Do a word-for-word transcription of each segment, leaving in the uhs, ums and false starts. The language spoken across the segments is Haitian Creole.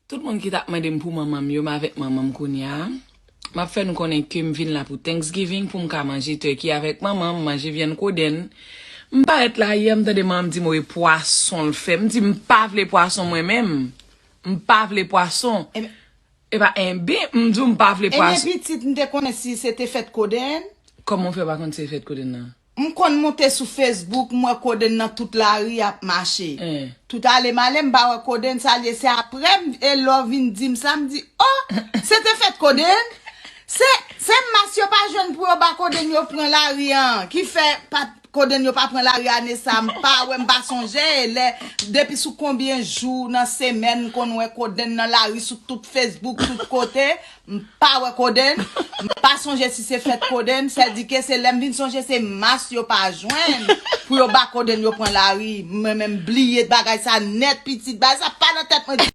Tout moun ki t ap mande m pou manman m yo, m avèk manman m kounye a. M ap fè nou konnen ke m vin la pou Thanksgiving, pou m ka manje turkey avèk manman m, manje vyann kodenn. M parèt la yè, m tande manman m di m, "Wi, pwason l fè." M di, "M pa vle pwason mwen menm. M pa vle pwason." Ebyen, Epa, enben, m di w m pa vle ebyen, pwason. Pitit, m te konnen si se te fèt kodenn. Kòman w fè pa konn se fèt kodenn nan? M konn monte sou Facebook, m wè kodenn nan tout lari ap mache. Eh. Tout ale m ale, m pa wè kodenn sa l ye. Se apre m, e lè w vin di m sa, m di, "Oh, se te fèt kodenn?" Se, se mas yo pa jwenn pou yo ba kodenn yo pran lari an, ki fè pa, kodenn yo pa pran lari ane sa, m pa wè, m pa sonje, lè, depi sou konbyen jou nan semèn, m konn wè kodenn nan lari sou tout Facebook, tout kote. M pa wè kodenn, m pa sonje si se fèt kodenn, sèdike se lè m vin sonje se mas yo pa jwenn pou yo ba kodenn yo pran lari. Mwen menm bliye bagay sa nèt, pitit, bagay sa pa nan tèt mwen.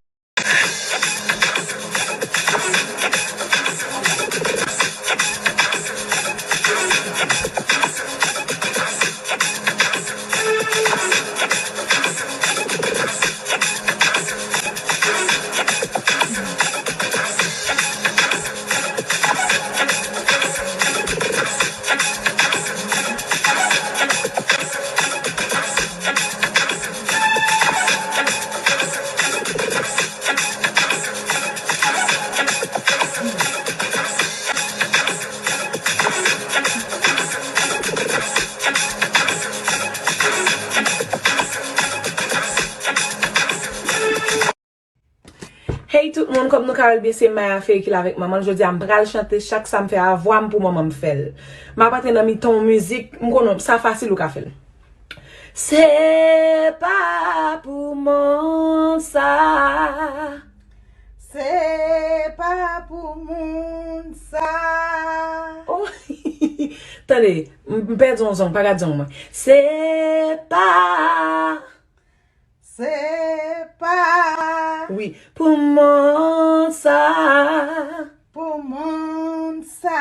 Hey tout moun, kòm nou ka wè l byen, se Maya Ferry ki la avèk manman l. Jodi a, m pral chante chak sa m fè a vwa m pou manman m fè l. M ap antre nan mitan yon mizik, m konnen sa fasil ou ka fè l. Se pa pou moun sa. Se pa pou moun sa. Oh, tande, m, m pèdi yon zong, pa gad zong mwen. Se pa. Se pa. Wi, pou moun sa. Pou moun sa.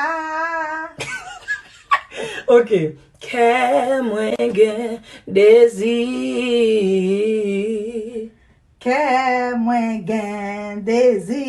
Ok. Kè mwen gen dezi. Kè mwen gen dezi.